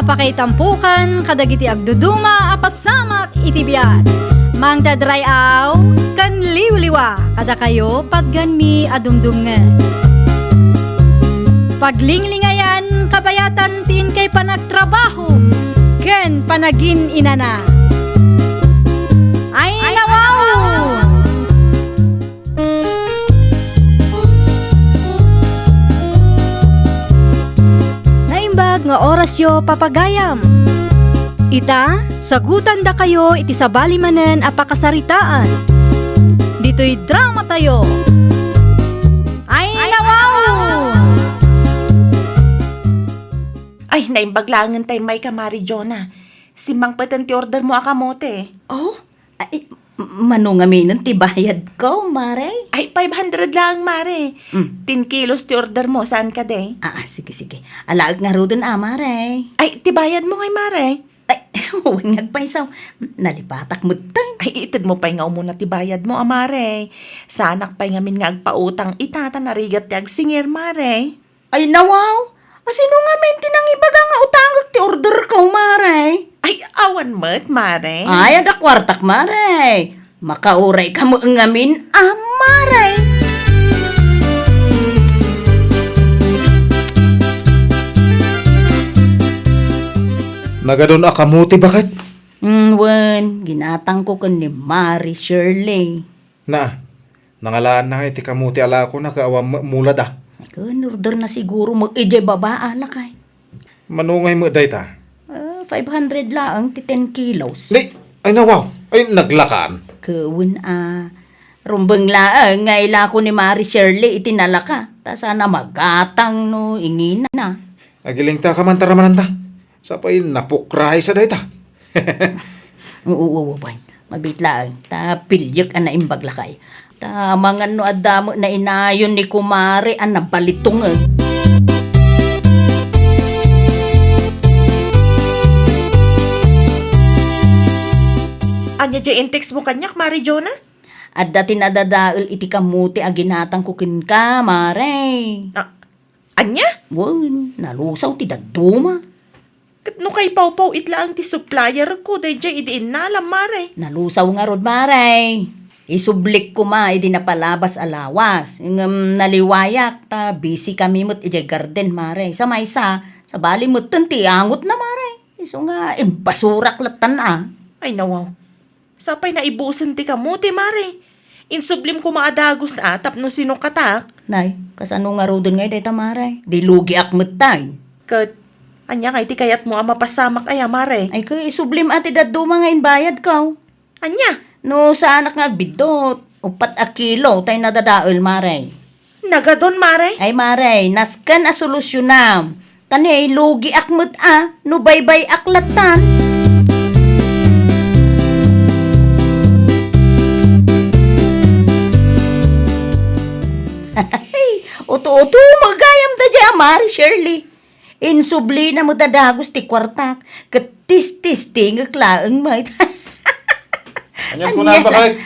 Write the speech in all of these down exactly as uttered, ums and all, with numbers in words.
Pakaitampokan kadagiti agduduma a pasamak iti biag. Mangted ray-aw ken liwliwa kadakayo patganmi a dumdumngeg. Paglinglingayan kabayatan ti inkay panagtrabaho ken panagin-inana. Ay, nawaw! Naimbag nga orasyo, papagayam. Ita, sagutandakayo iti sabali manen a pakasaritaan. Ditoy dramatayo. Ay, nawaw! Ay, naimbag laengen tay mayka, Mari Jonah. Simmangpeten ti ordermo a kamote. Oh? Ay, m-, mano ngaminen ti bayadko, Mare? Ay, five hundred laeng, Mare. Mm. Ten kilos ti ordermo, saan kadi? Ah, ah, sige, sige. Alaek ngaruden a, Mare. Ay, ti bayadmo ngay, Mare? Ay, wen nga agpayso. Nalipatak metten. Ay, itedmo pay nga umuna ti bayadmo a, Mare. Saanak pay ngamin nga agpautang ita ta narigat ti agsingir, Mare. Ay, nawaw! Asino ngamin ti nangibaga nga utangek ti orderko, Mare? Ay, awan met, Mare. Ay, adda kuartak, Mare. Makaurayka met ngamin a, Mare. Nagadun a kamote, baket? Mm, wen, ginatangko ken ni Mare Shirley. Na, nangalaanna ngay ti kamote a lakona ket awan met mulada. Ken orderna siguro met idiay baba a, lakay. Mano ngay met dayta? Ah, five hundred laeng ti ten kilos. Ni, ay, nawaw. Ay, naglakan. Wen a, rumbeng laeng nga ilako ni Mari Shirley iti nalaka. Ta saan a magatang no ingina. Agilingtaka man ta ramananda. Sapay napukraysa dayta. Oo, oo, oo, bay. Mabiit laeng. Ta piliek a naimbag, lakay. Ta amangan no adda met nainayon ni kumare a nabalitongek. Ania diay intextmo kaniak, Mari Jonah? Adda ti nadadael iti kamote a ginatangko kenka, Mare. Ah, ania? Wen, nalusaw ti dadduma. Ket no kaipawpaw it laeng ti supplierko daydiay idi innalam, Mare. Nalusaw ngarud, Mare. Isublik koma idi napalabas a lawas. Ngem naliwayak ta busy kami met idiay garden, Mare. Sa maysa, sabali metten ti angotna, Mare. Isu nga imbasurak lattan a. Ay, nawaw. Sapay naibusen ti kamote, Mare. Insublim koma a dagus a tapno sinukatak. Nay, kasano ngaruden ngay dayta, Mare? Di lugiak metten. Ket, ania ngay ti kayatmo a mapasamak aya, Mare? Ay, ket isublim a ti dadduma nga imbayadko. Ania? No saanak nga agbiddut, uppat a kilo tay nadadael, Mare. Nagadun, Mare? Ay, Mare, nasken a solusyonam. Ta ni, lugiak met a, no baybay-ak lattan. Uto-uto met gayam daydiay a Mari Shirley. Insublina met a dagus ti kuartak, ket tististingek laeng met. Anian kuna, baket?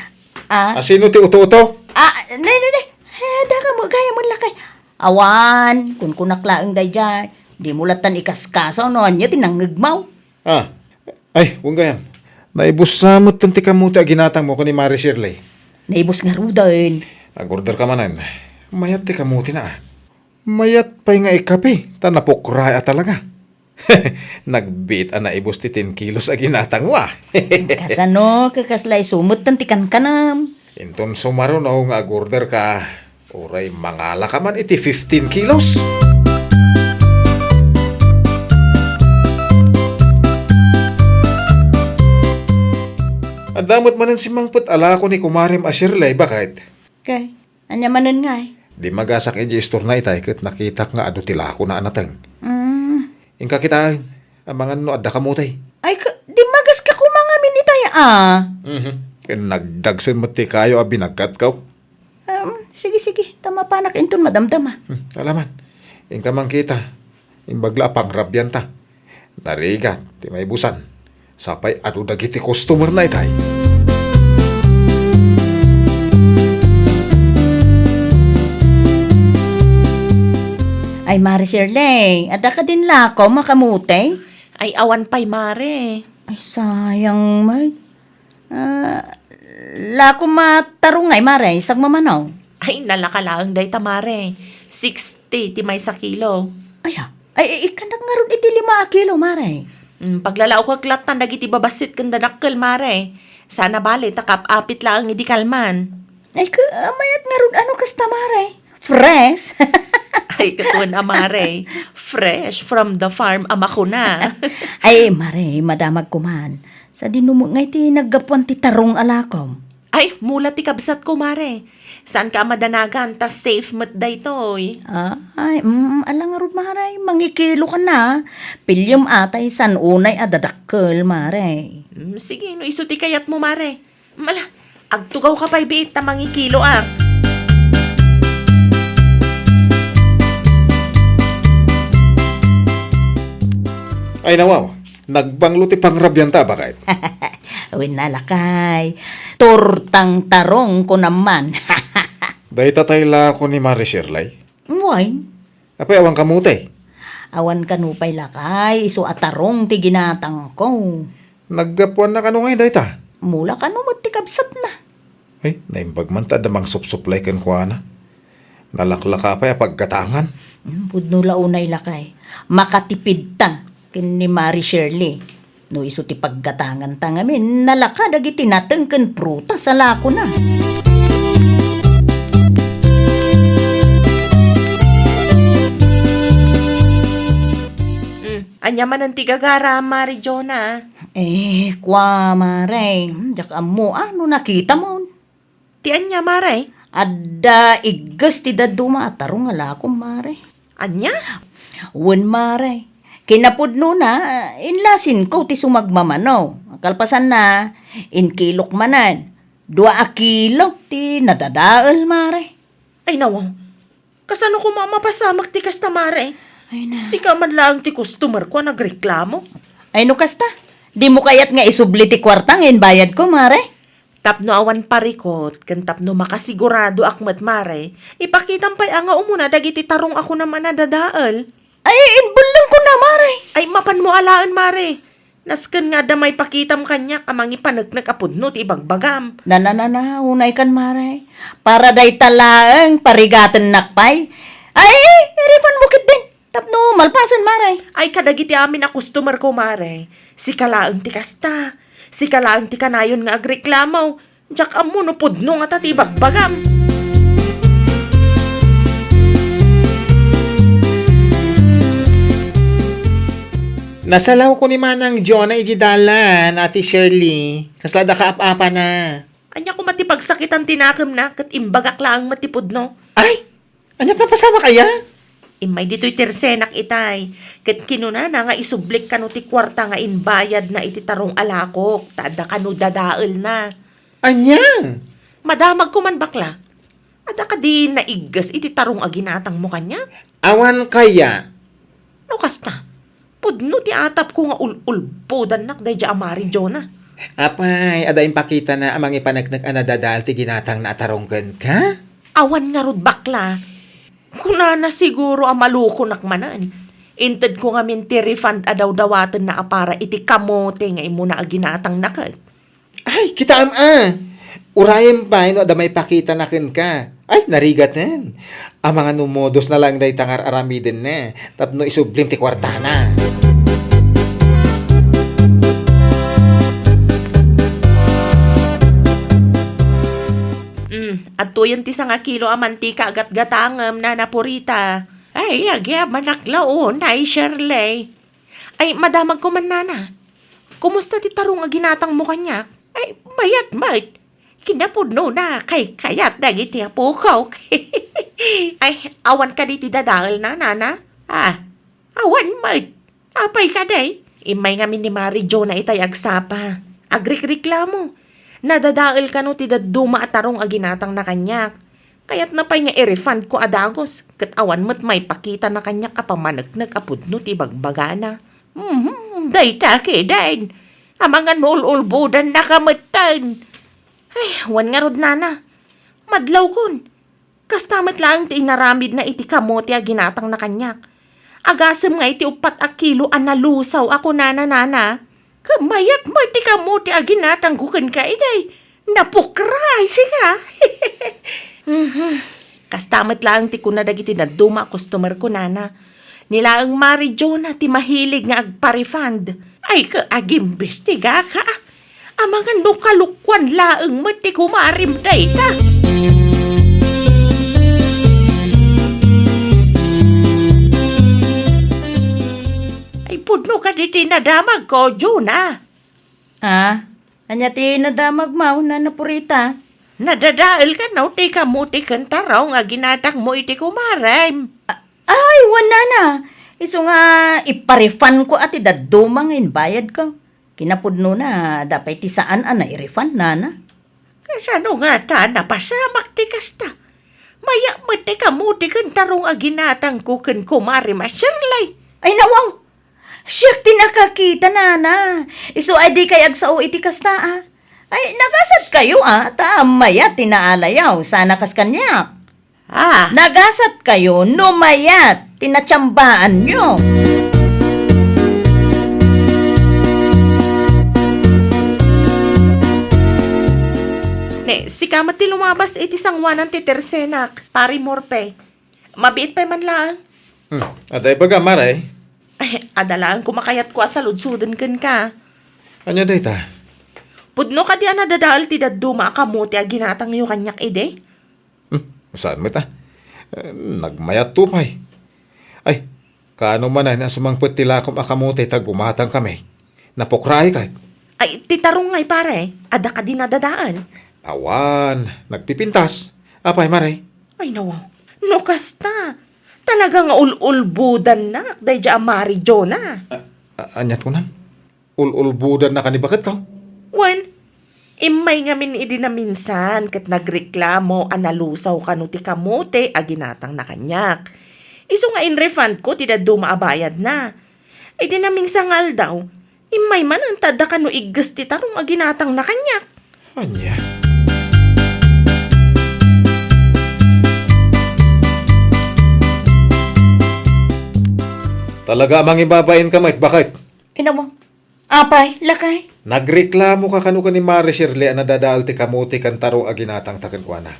Ah? Asino ti uto-uto? Ah, ne, ne, ne. Eh, daka met gayam met, lakay. Awan, kunkunak laeng daydiay. Dimo lattan ikaskasaw no ania ti nangngegmo. Ah. Ay, wen gayam. Naibussa metten ti kamote a ginatangmo ken ni Mari Shirley. Naibus ngaruden. Nag-order ka manen. Mayat ti kamotena. Mayat pay nga ikape, ta napukray a talaga. Nagbiit a naibus ti ten kilos a ginatangmo, a. Kasano, ket kasla isu metten ti kankanam? Inton sumaruno nga ag-order ka, uray mangala ka man iti fifteen kilos. Adda met manen simmangpet a lako ni kumarem a Shirley, baket? Kay, ania manen ngay? Dimmagasak idiay istorna itay ket nakitak nga adu ti lakona a nateng. Mm. Inka kitaen, amangan no adda kamote. Ay, ka-, dimmagaska koma ngamin itay, a. Mhm. Ken nagdagsen met ti kayo a binagkatko. Um, sige, sige. Ta mapanak inton madamdama. Hmm, alaman. Inka man kita. Imbag la a pangrabianta. Narigat ti maibusan. Sapay adu dagiti customer-na itay. Ay, Mari Shirley, adda kadin lako, makamote? Ay, awan pay, mare. Ay, sayang, Mart. Ah, lakom a tarong ngay, mare, sagmamano. Ay, nalaka laeng dayta, mare. Sixty ti maysa kilo. Ay, ah. Ay, ay, ikkanak ngarud iti lima a kilo, mare. Mm, paglalaokek lattan dagiti babassit ken dadakkel, mare. Sana bale, ta kap-apit laeng idi kalman. Ay, ka, mayat ngarud ano kasta, mare? Fresh? Ay, ket wen a, mare. Fresh from the farm a makuna. Ay, mare, madamag ko man. Sadino met ngay ti naggapuan ti tarong a lakom? Ay, mula ti kabsatko, mare. Saanka a madanagan, ta safe met daytoy. Ay, mm, ala ngarud, mare. Mangikilo ka na. Piliem atay san unay a dadakkel, mare. Mm, sige, no isu ti kayatmo, mare. Mala, agtugawka pay biit ta mangikilo, ah. Ay, nawaw, nagbanglo ti pangrabianta, baket. Wen a, lakay, tortang tarong ko naman. Dayta tay lako ni Mare Shirley? Wen. Apay, awan kamote? Awan kano pay, lakay, isu a tarong ti ginatangko. Naggapuanna kano ngay dayta? Mula kano met ti kabsatna. Ay, naimbag man ta adda mangsupsuplay kenkuana. Nalaklaka pay a paggatangan. Hmm, pudno la unay, lakay. Makatipidta ken ni Mari Shirley. No isu ti paggatanganta ngamin, nalaka dagiti nateng ken prutas a lakona. Hmm, ania manen ti gagara, Mari Jonah? Eh, kua, mare. Hmm, diak ammo, ah, no nakitamon. Ti ania, mare? Adda igges ti dadduma a tarong a lakom, mare. Ania? Wen, mare. Kinapudnona, inlasinko ti sumagmamano. Kalpasanna, inkilok manen. Dua a kilo ti nadadael, mare. Ay, nawa. Kasano koma a mapasamak ti kasta, mare? Ay na. Sika man laeng ti customer ko a nagreklamo. Ay, no kasta, dimo kayat nga isubli ti kuarta nga inbayadko, mare? Tapno awan parikot, ken tapno makasiguradoak met, mare, ipakitam pay a nga umuna dagiti tarong a kunam a nadadael. Ay, inbullengko na, mare. Ay, mapanmo alaen, mare. Nasken nga adda maipakitam kaniak a mangipaneknek a pudno ti ibagbagam. Na, na, na, na, unaykan, mare. Para dayta laeng parigatennak pay. Ay, irefundmo ketdin. Tapno malpasen, mare. Ay, kadagiti amin a customer ko, mare. Sika laeng ti kasta. Sika laeng ti kanayon nga agreklamo. Diak ammo no pudno ngata ti ibagbagam. Nasalawko ni Manang Jonah idiay dalan, Ate Shirley. Kasla adda kaap-apana. Ania koma ti pagsakitan ti nakemna, ket imbagak laeng met ti pudno. Ay! Ania ti napasamak aya? Immay ditoy ti resenak itay, ket kinunana nga isublik kano ti kuarta nga imbayadna iti tarong a lakok, ta adda kano dadaelna. Ania? Madamagko man, bakla. Adda kadi naigges iti tarong a ginatangmo kaniak? Awan kaya. No kasta, pudno ti atapko nga ul-ulbodannak daydiay a Mari Jonah. Apay, adda impakitana a mangipaneknek a nadadael ti ginatangna a tarong kenka? Awan ngarud, bakla. Kunana siguro a malukonak manen. Intedko ngamin ti refund a dawdawatenna a para iti kamote nga immuna a ginatangna ket. Ay, kitaem a! Urayem pay no adda maipakitana kenka. Ay, narigaten. Amangan no modosna laeng dayta nga ar-aramidenna tapno isublim ti kuartana. Mm, adtoyen ti sangakilo a mantika a gatgatangem, Nana Purita. Ay, agyamanak la unay, Shirley. Ay, madamagko man, Nana. Kumusta ti tarong a ginatangmo kaniak? Ay, mayat met. Kinapudnona, kaykayat dagiti apokok. Ay, awan kadi ti dadaelna, Nana? Ah, awan met. Apay kadi? Immay ngamin ni Mari Jonah itay agsapa. Agrikriklamo. Nadadael kano ti dadduma a tarong a ginatangna kaniak. Kayatna pay nga i-refund ko a dagus, ket awan met maipakitana kaniak a pamaneknek a pudno ti ibagbagana. Mhm, dayta ketdin. Amangan no ul-ulbodannaka metten. Ay, wen ngarud, Nana. Madlawkon. Kasta met laeng ti inaramidna iti kamote a ginatangna kaniak. Agasem nga iti uppat a kilo a nalusaw a kunana, nana. Ket mayat met ti kamote a ginatangko kenka idiay. Napukray, sika. Mhm. Kasta met laeng ti kuna dagiti dadduma a customer ko, nana. Ni laeng Mari Jonah ti mahilig nga agpa-refund. Ay, ket agimbestigaka. Amangan no kalukuan laeng met ti kumarim dayta. Ay, pudno kadi ti nadamagko, Jonah. Ah, ania ti nadamagmo, Nana Purita? Nadadael kano ti kamote ken tarong a ginatangmo iti kumarim. A-, ay, wen, nana. Isu nga ipa-refund ko a ti dadduma nga inbayadko. Kinapudnona, adda pay ti saan a nai-refund, nana. Kasano ngata a napasamak ti kasta? Mayat met ti kamote ken tarong a ginatangko ken kumarim a Shirley. Ay, nawaw! Siak ti nakakita, nana. Isu ay dikay agsao iti kasta, a. Ay, nagasatkayo, a, ta mayat ti naalayaw, saan a kas kaniak. Ah. Nagasatkayo no mayat ti natsiambaanyo. Ne, sika met ti lumabas iti sangoanan ti tersenak, Pari Morpe. Mabiit pay man laeng. Hmm, adda ibaga, Mare? Ay, adda laeng kumakayatko a saludsoden kenka. Ania dayta? Pudno kadi a nadadael ti dadduma a kamote a ginatangyo kaniak idi? Hmm, saan met a? Eh, nagmayatto pay. Ay, kaano manen a sumangpet ti lakom a kamote ta gumatangkami? Napukray ket. Ay, ti tarong ngay, pare, adda kadi nadadael? Awan, nagpipintas. Apay, Mare? Ay, nawaw. No kasta, talaga nga ul-ulbodannak daydiay a Mari Jonah. A-, a-, aniat kunam? Ul-ulbodannak a ni baketko? Wen, immay ngamin idi naminsan ket nagreklamo a nalusaw kano ti kamote a ginatangna kaniak. Isu nga inrefundko ti dadduma a bayadna. Idi naminsan nga aldaw, immay manen ta adda kano igges ti tarong a ginatangna kaniak. Ania? Talaga a mangibabainka met, baket? Inawang. Apay, lakay? Nagreklamoka kano ken ni Mare Shirley a nadadael ti kamote ken tarong a ginatangta kenkuana.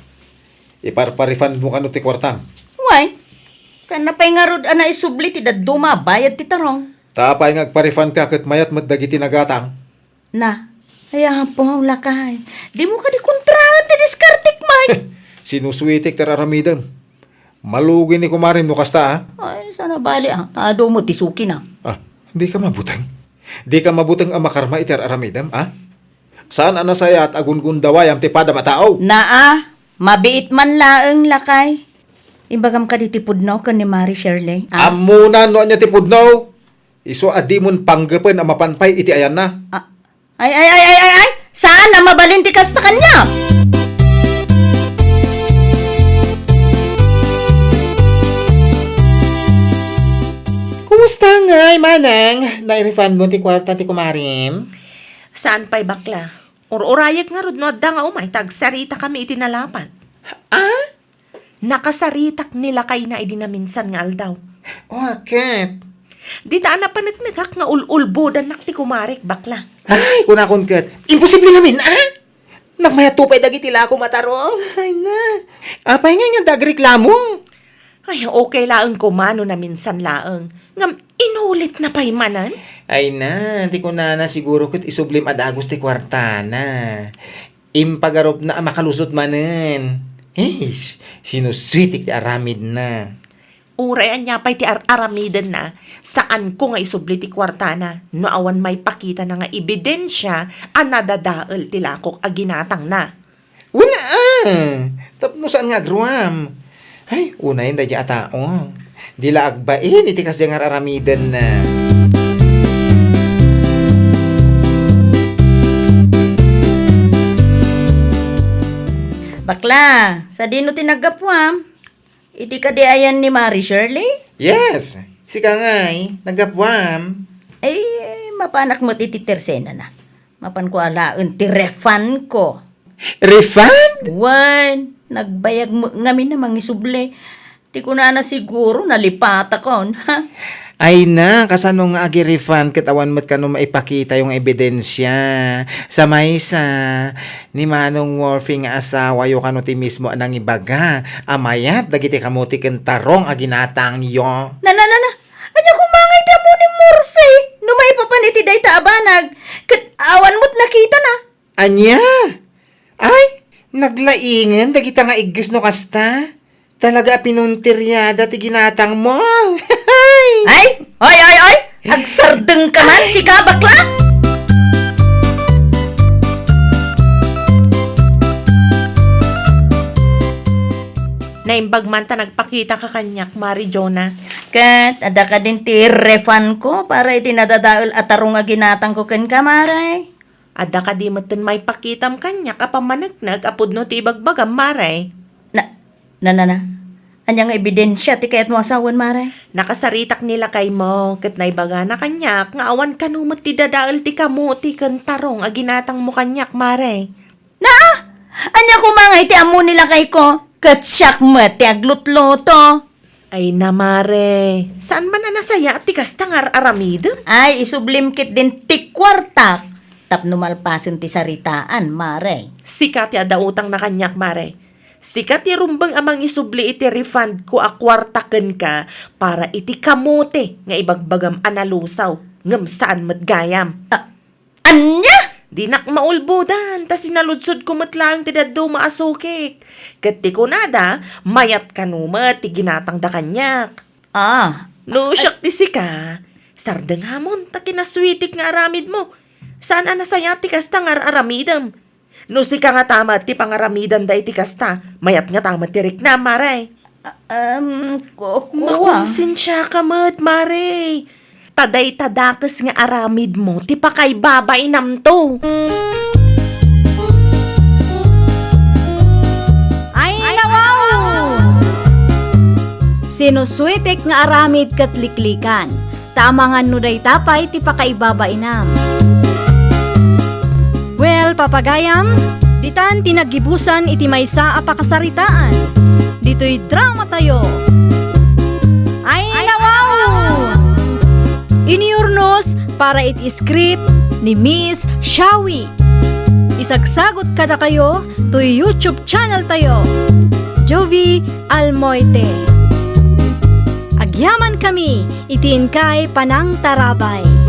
Iparpa-refundmo kano ti kuartam. Wen, saan na pay ngarud a naisubli ti dadduma a bayad ti tarong? Ta apay nga agpa-refundka ket mayat met dagiti nagatang? Na, ay, apo, lakay. Dimo kadi kontraen ti diskartek, Mike. Sinusuitek ti ar-aramidem. Malugi ni kumarim no kasta, a? Ay, saan a bali, a. Adu met ti sukina. Ah, dika mabuteng? Dika mabuteng a makarma iti ar-aramidem, a? Saan a nasayaat a gungundawayam ti padam a tao? Naa, mabiit man laeng, lakay. Ibagam kadi ti pudno ken ni Mari Shirley, a? Ammona no ania ti pudno. Isu a dimon panggepen a mapan pay iti ayanna. A-, ay, ay, ay, ay, ay, ay! Saan a mabalin ti kasta kaniak? Kumusta ngay, manang? Nai-refundmo ti kuarta ti kumarim? Saan pay, bakla. Ur-urayek ngarud no adda nga umay ta agsaritakami iti nalapat. A? Nakasaritak ni lakayna idi naminsan nga aldaw. O, ket? Dita a napaneknekak nga ul-ulbodannak ti kumarek, bakla. Ay, kunakon ket, imposible ngamin, a? Nagmayatto pay dagiti lakom a tarong. Ay na. Apay ngay nga adda agreklamo? Ay, okay laeng koma no naminsan laeng. Ngem inulitna pay manen? Ay na, ti kunana siguro ket isublim a dagus ti kuartana. Impagarupna a makalusot manen. Eish, sinusuitek ti aramidna. Uray ania pay ti ar-aramidenna, saanko nga isubli ti kuartana no awan maipakitana nga ebidensia a nadadael ti lakok a ginatangna. Wen a! Tapno saan nga agruam. Ay, unayen daydiay a tao. Di la agbain iti kasdiay nga ar-aramidenna. Bakla, sadino ti naggapuam? Iti kadi ayan ni Mari Shirley? Yes, sika ngay, naggapuam. Ay, mapanak met iti tersenana. Mapanko alaen ti refundko. Refund? Wen, nagbayag met ngamin a mangisubli. Ti kunana siguro, nalipatakon, ha? Ay na, kasano nga agi-refund ket awan met kano maipakitayo nga ebidensia? Sa maysa, ni Manong Murphy nga asawayo kano ti mismo a nangibaga a mayat dagiti kamote ken tarong a ginatangyo. Na, na, na, na. Ania koma nga iti ammo ni Murphy? No maipapan iti dayta a banag, ket awan met nakitana. Ania? Ay, naglaingen dagita nga igges no kasta. Talaga a pinunteriada ti ginatangmo. Ay! Ay, ay, ay! Agsardeng ka man, sika, bakla! Naimbag man ta nagpakita ka kaniak, Mare Jonah. Ket adda kadin ti refund ko para iti nadadael a tarong a ginatangko kenka, Mare? Adda kadi metten maipakitam kaniak a pammaneknek a pudno ti ibagbagam, Mare? Na, na, na, na. Ania nga ebidensia ti kayatmo a sawen, Mare? Nakasaritak ni lakaymo, ket naibagana kaniak nga awan kano met ti dadael ti kamote ken tarong a ginatangmo kaniak, Mare. Na? Ania koma nga iti ammo ni lakayko? Ket siak met ti aglutluto. Ay na, Mare, saan man a nasayaat ti kasta nga ar-aramidem? Ay, isublim ketdin ti kuartak tapno malpasen ti saritaan, Mare. Sika ti adda utangna kaniak, Mare. Sika ti rumbeng a mangisubli iti refund ko a kuarta kenka para iti kamote nga ibagbagam a nalusaw, ngem saan met gayam. Ah, ania? Dinak maulbodan, ta sinaludsodko met laeng ti dadduma a sukik. Ket ti kunada, mayat kano met ti ginatangda kaniak. Ah. No siak ti sika, sardengamon ta kinasweetek nga aramidmo. Saan a nasayaat ti kasta nga ar-aramidem. No sika ngata met ti pangaramidanda iti kasta, mayat ngata met ti riknam, Mare. Ah, um, ku-, kua. Makonsensiaka met, Mare. Ta dayta dakes nga aramidmo ti pakaibabainamto. Ay, nawaw! Sinusweetek nga aramid ket liklikan. Ta amangan no dayta pay ti pakaibabainam. Well, papagayam, ditan ti naggibusan iti maysa a pakasaritaan. Ditoy dramatayo. Ay, nawaw! Iniurnos para iti script ni Miss Shawi. Isagsagot kadakayo toy YouTube channel tayo, Jovi Almoite. Agyamankami iti inkay panangtarabay.